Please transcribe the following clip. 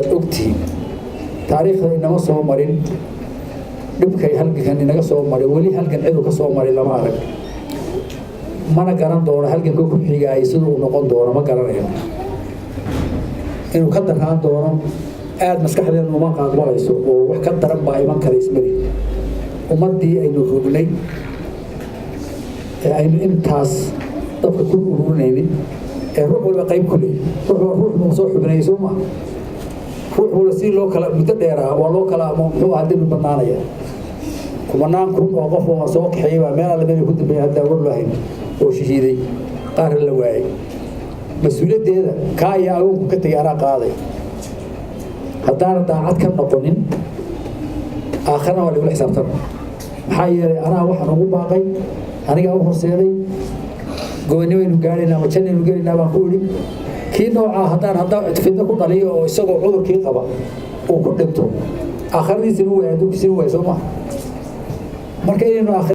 Ogtihiin, taariikhda inama soo marin dhibkay halgankan inaga soo maray. Weli halgan ciduu ka soo maray lama arag, mana garan doono halganka ku xigaayay siduu uu noqon doono. Ma garanayo inuu ka daraan doono. Aada maskaxdeenu uma aqbalayso oo wax ka daran baa iman kara ismali. Ummaddii aynu rognay ee aynu intaas dabka ku ururinaynin ee ruux walba qayb ku leey, ruux ruux buu soo xubnayay, soo maa? Ruux walba si loo kala muddo dheeraa waa loo kala, muxuu ahaa, dembi badnaanaya. Kumanaan kun oo qof oo soo kaxeeyey baa meel alle meel ku dambeeyay hadda war loo hayn oo shishiiday, qaarna la waayay. Mas-uuliyaddeeda kaa iyo agoonku ka tegay anaa qaaday. Haddaana daacad ka noqonin, aakharna waa lagula xisaabtama. Maxaa yeelay, anaa waxaan ugu baaqay, anigaa u horseeday. Gobonimaynu gaadhaynaa ama jannaynu gelaynaa baan ku idhi. Kii noocaa haddaan fidno ku dhaliyo oo isagoo cudurkii qaba uu ku dhinto, aakhiradiisina waaya, adduunkiisina waaya, soo maha? Marka inaynu